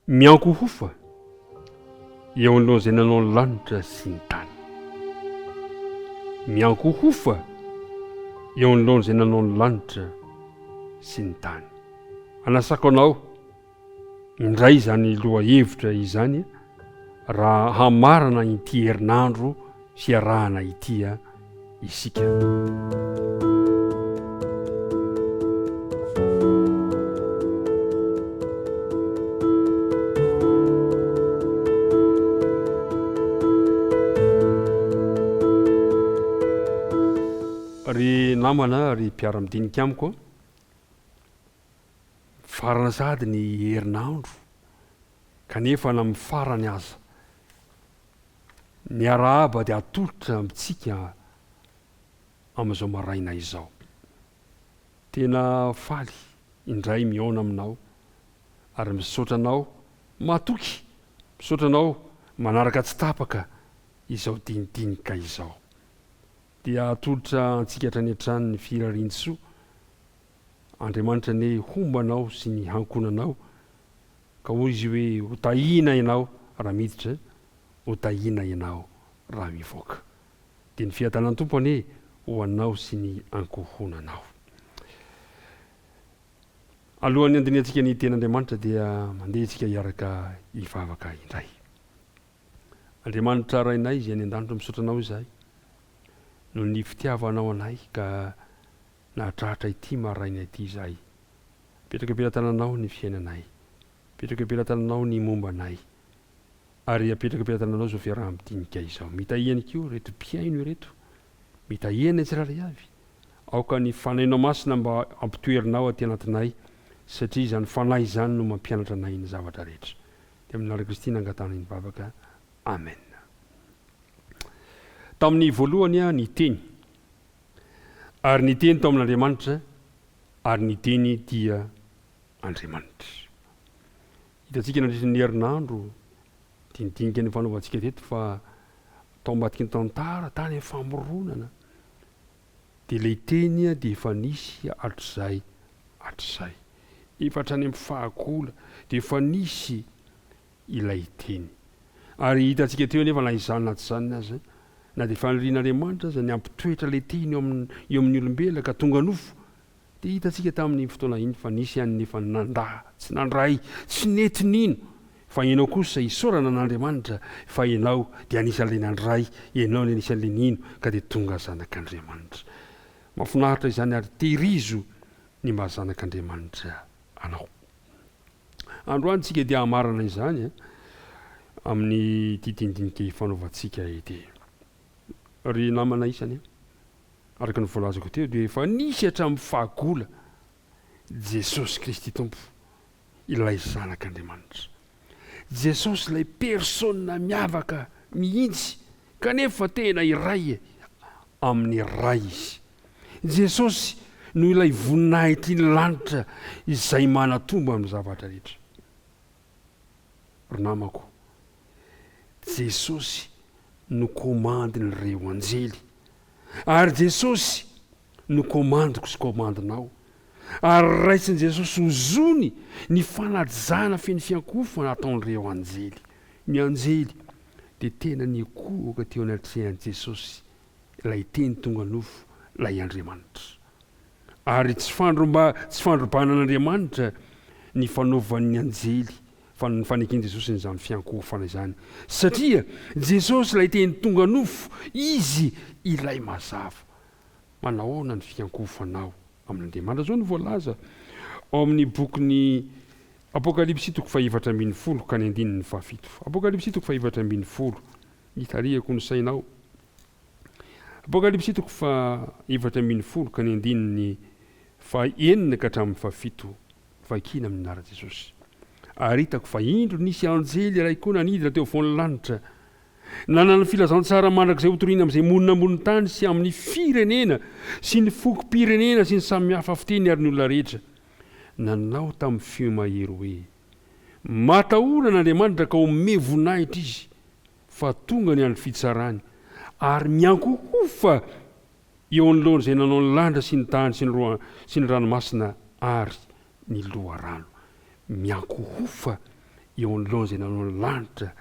Miankohofa eo anoloan'izay nanao ny lanitra sy ny tany. Miankohofa eo anoloan'izay nanao ny lanitra sy ny tany. Anasako anao indray izany lohahevitra izany raha hamarana ity herinandro fiarahana ity isika. Ry namana, ry mpiara-midinika amiko, mifarana sahady ny herinandro kanefa na amin'ny farany aza Ny arahaba dia atolotra amintsika amin'izao maraina izao. Tena faly indray mihaona aminao ary misaotra anao matoky, misaotra anao manaraka tsy tapaka izao dinidinika izao. Dia atolotra antsika hatrany hatrany ny firarian-tsoa. Andriamanitra anie homba anao sy ny hankonanao Ka hoy izy hoe, Ho tahiana ianao raha miditra, ho tahiana ianao raha mivoaka. Dia ny fiadanan'ny Tompo anie ho anao sy ny ankohonanao. Alohan'ny handinihantsika ny Tenin'Andriamanitra dia mandeha isika hiaraka hivavaka indray. Andriamanitra Rainay izay any an-danitra, misaotra Anao izahay noho ny fitiavanao anay ka nahatratra ity maraina ity izahay. Apetrako am-pelatananao ny fiainanay. Apetrako am-pelatananao ny momba anay. Ary apetrako am-pelatananao izao fiaraha-midinika izao. Mitahia ihany koa ireto mpihaino ireto. Mitahia ny tsirairay avy. Aoka ny Fanahinao Masina mba hampitoerinao aty anatinay, satria izany Fanahy izany no mampianatra anay ny zavatra rehetra. Dia amin'ny anaran'i Kristy no angatahana ny vavaka. Amen. Tamin'ny voalohany ny Teny. Ary ny Teny tao amin'Andriamanitra. Ary ny Teny dia Andriamanitra. Hitantsika nandritra ny herinandro dinidinika nifanaovantsika teto fa tao ambadiky ny tantara, tany amin'ny famoronana, dia ilay Teny dia efa nisy hatrizay hatrizay. Efa hatrany amin'ny fahagola dia efa nisy ilay Teny. Ary hitantsika teo anefa na izany na tsy izany aza, na dia fanirian'Andriamanitra aza ny hampitoetra ilay Teny eo amin'ny eo amin'ny olombelona ka tonga nofo, dia hitantsika tamin'iny fotoana iny fa nisy ihany nefa nandà, tsy nandray, tsy nety nino, fa ianao kosa isaorana an'Andriamanitra fa ianao dia anisan'ilay nandray, ianao no anisan'ilay nino ka dia tonga zanak'Andriamanitra. Mahafinaritra izany ary tehirizo ny maha zanak'Andriamanitra anao. Androany tsika dia hamarana izany amin'ity dinidinika ifanaovantsika ity. Ry namana isany, araka ny voalazako teo dia efa nisy hatramin'ny fahagola Jesosy Kristy Tompo, ilay Zanak'Andriamanitra. Jesosy ilay persona miavaka mihitsy kanefa tena iray amin'ny Ray Izy. Jesosy no ilay voninahitry ny lanitra izay manatombo amin'ny zavatra rehetra. Ry namako, Jesosy no komandin'ireo anjely. Ary Jesosy no komandiko sy komandinao. Ary raisin'i Jesosy ho zony ny fanajana feno fiankohofana ataon'ireo anjely. Ny anjely dia tena nikohoka teo anatrehan'i Jesosy ilay Teny tonga nofo, ilay Andriamanitra. Ary tsy fandromba, tsy fandrobana an'Andriamanitra ny fanaovan'ny anjely, fa ny faneken'i Jesosy an'izany fiankohofana izany. Satria Jesosy ilay Teny tonga nofo, Izy ilay mazava. Manahoana ny fiankohofanao amin'Andriamanitra? Izao no voalaza ao amin'ny bokin'ny Apokalypsy toko fahefatra ambinifolo ka ny andininy fahafito. Apokalypsy toko fahefatra ambinifolo. Hitarihako ny sainao. Apokalypsy toko faha 14 ka ny andininy faha enina ka hatramin'ny faha fito vakiana amin'ny anaran'i Jesosy. Ary hitako fa indro nisy anjely iray koa nanidina teo afovoan'ny lanitra, nanana ny filazantsara mandrakizay hotorina amin'izay monina ambonin'ny tany sy amin'ny firenena sy ny fokom-pirenena sy ny samihafa fiteny ary ny olona rehetra. Nanao tamin'ny feo mahery hoe, Matahora an'Andriamanitra ka omeo voninahitra Izy, fa tonga ny andro fitsarany, ary miankohofa eo anoloan'izay nanao ny lanitra sy ny tany sy ny roa sy ny ranomasina ary ny loharano. Miankohofa eo anoloan'izay nanao ny lanitra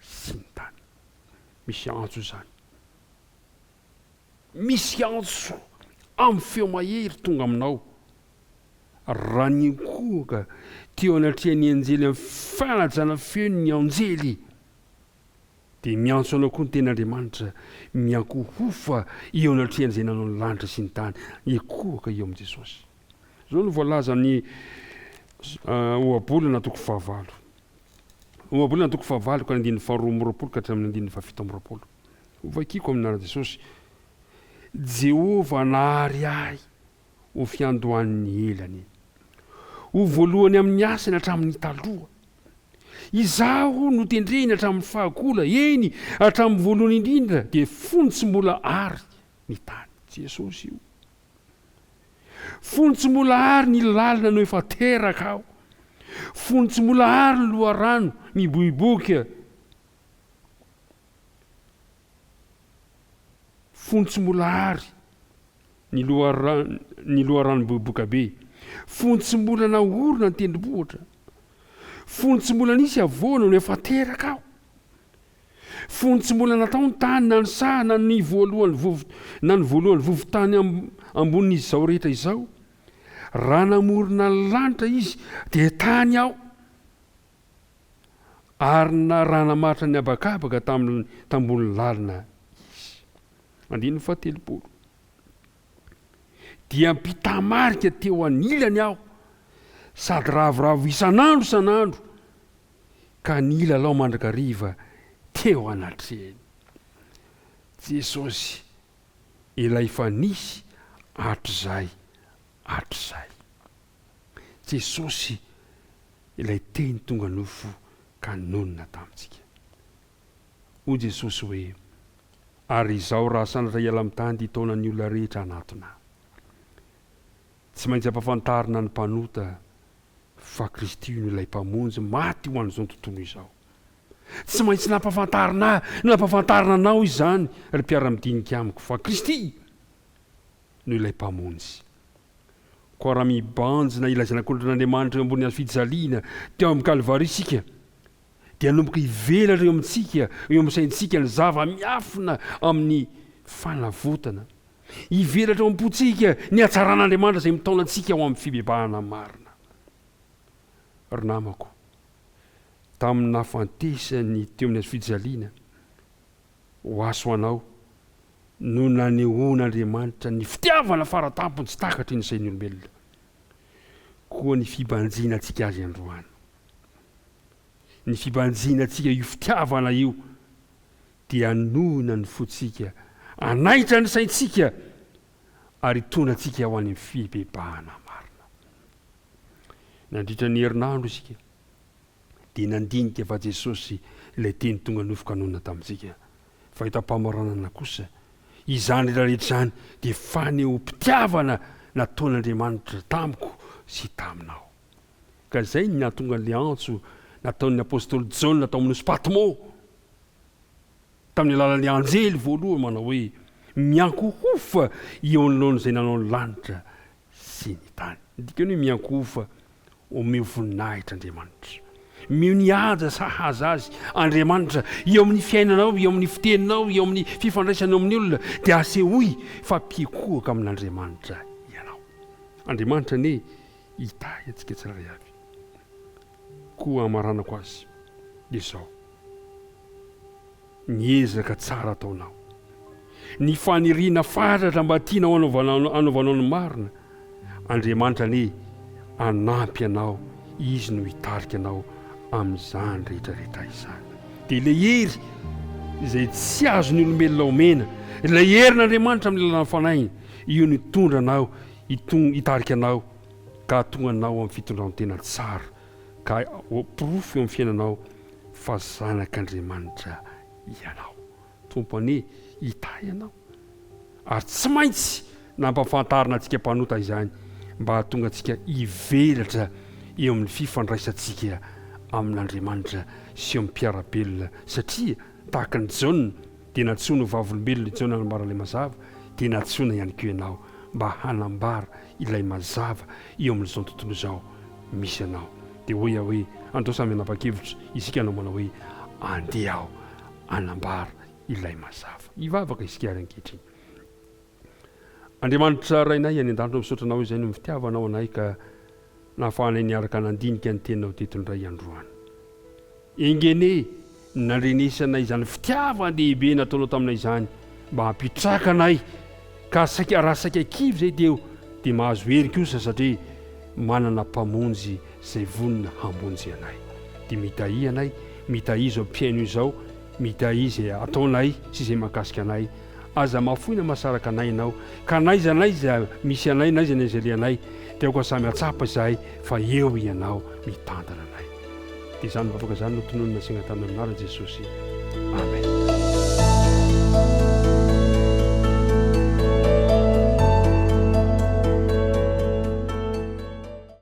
sy ny tany. Misy antso izany. Misy antso amin'ny feo mahery tonga aminao. Raha niankohoka teo anatrehan'ny anjely amin'ny fanajana feno ny anjely, dia miantso anao koa ny Tenin'Andriamanitra, miankohofa eo anatrehan'izay nanao ny lanitra sy ny tany, hiankohoka eo amin'i Jesosy. Izao no voalazan'ny Ohabolana toko fahavalo. Ohabolana toko fahavalo ka ny andininy faharoa amby 20 ka hatramin'ny andininy fahafito amby 20. Hovakiko amin'ny anaran'i Jesosy. Jehovah nahary ahy ho fiandohan'ny elany, ho voalohany amin'ny asany hatramin'ny taloha. Izaho notendreny hatramin'ny fahagola, eny, hatramin'ny voalohany indrindra, dia fony tsy mbola àry ny tany. Jesosy io. Fony tsy mbola àry ny lalina no efa teraka aho. Fony tsy mbola àry ny loharano miboiboika. Fony tsy mbola àry ny loharano, ny loharano miboiboika be. Fony tsy mbola naorina ny tendrombohitra. Fony tsy mbola nisy havoana no efa teraka aho. Fony tsy mbola natao ny tany na ny saha na ny voalohany vovo na ny voalohany vovon-tany ambonin'izao rehetra izao. Raha namorona ny lanitra izy dia tany aho. Ary na raha namaritra ny habakabaka tamin'ny tambony lalina izy. Andininy fahatelopolo. Dia mpitamarika teo anilany aho, sady ravoravo isan'andro isan'andro, ka nilalao mandrakariva teo anatrehany. Jesosy, ilay efa nisy hatrizay hatrizay. Jesosy, ilay Teny tonga nofo ka nonina tamintsika. Hoy Jesosy hoe, Ary Izaho raha sanatria hiala amin'ny tany dia hitaona ny olona rehetra hanatona Ahy. Tsy maintsy ampafantarina ny mpanota fa Kristy no ilay Mpamonjy maty ho an'izao tontolo izao. Tsy maintsy nampafantarina ahy, nampafantarina anao izany, ry mpiara-midinika amiko, fa Kristy no ilay Mpamonjy. Koa raha mibanjina ilay Zanak'ondrin'Andriamanitra eo ambony hazofijaliana teo amin'ny Kalvary isika, dia hanomboka hivelatra eo amintsika, eo amin'ny saintsika ny zava-miafina amin'ny fanavotana. Hivelatra ao am-pontsika ny hatsaran'Andriamanitra izay mitaona antsika ho amin'ny fibebahana marina. Ry namako, tamin'ny nahafatesany teo amin'ny hazofijaliana, ho ahy sy ho anao, no nanehoan'Andriamanitra ny fitiavana faratampony tsy takatry ny sain'ny olombelona. Koa ny fibanjinantsika azy androany. Ny fibanjinantsika io fitiavana io dia hanohina ny fontsika, hanaitra ny saintsika ary hitondra antsika ho any amin'ny fibebahana marina. Nandritra ny herinandro isika dia nandinika fa Jesosy ilay Teny tonga nofo ka nonina tamintsika. Fa eto am-pamaranana kosa, izany rehetra rehetra izany dia fanehoam-pitiavana nataon'Andriamanitra tamiko sy taminao. Ka izay no nahatonga an'ilay antso nataon'ny apostoly Jaona tao amin'ny nosy Patmo, tamin'ny alalan'ny anjely voalohany manao hoe, Miankohofa eo anoloan'izay nanao ny lanitra sy ny tany. Ny dikany hoe miankohofa, omeo voninahitra Andriamanitra. Omeo ny haja sahaza azy Andriamanitra eo amin'ny fiainanao, eo amin'ny fiteninao, eo amin'ny fifandraisanao amin'ny olona, dia asehoy fa mpikohaka amin'Andriamanitra ianao. Andriamanitra anie Hitahy antsika tsirairay avy. Koa hamaranako azy dia izao, ny ezaka tsara ataonao, ny faniriana fatratra mba tianao hanaovanao ny marina, Andriamanitra anie hanampy anao, Izy no hitarika anao amin'izany rehetra rehetra izany. Dia ilay hery izay tsy azon'ny olombelona omena, ilay herin'Andriamanitra amin'ny alalan'ny Fanahiny, io no hitondra anao hitarika anao ka hahatonga anao amin'ny fitondran-tena tsara ka ho porofo eo amin'ny fiainanao fa zanak'Andriamanitra ianao. Tompo anie hitahy anao. Ary tsy maintsy nampahafantarina antsika mpanota izany mba hahatonga antsika hivelatra eo amin'ny fifandraisantsika amin'Andriamanitra sy eo amin'ny mpiara-belona satria tahaka an'i Jaona dia nantsoina ho vavolombelona i Jaona hanambara ilay mazava dia nantsoina ihany koa ianao mba hanambara ilay mazava eo amin'izao tontolo izao misy anao. Dia hoy aho hoe, Andao samy hanapa-kevitra isika hanao manao hoe, Andeha aho hanambara ilay mazava. Hivavaka isika ary ankehitriny. Andriamanitra Rainay any an-danitra, misaotra Anao izay noho ny fitiavanao anay ka nahafahanay niaraka nandinika ny Teninao teto indray androany. Enga anie ny nandrenesanay izany fitiavan-dehibe nataonao taminay izany mba hampitraka anay ka saika raha saika kivy izay dia dia mahazo hery kosa satria manana Mpamonjy izay vonona hamonjy anay. Dia mitahia anay, mitahia izao mpihaino izao, mitahia izay ataonay sy izay mahakasika anay. Aza mahafoy na mahasaraka anay Ianao, ka n'aiza n'aiza misy anay, n'aiza n'aiza alehanay, dia aoka samy hahatsapa izahay fa eo Ianao mitantana anay. Dia izany vavaka izany no tononina sy angatahana amin'ny anaran'i Jesosy. Amen.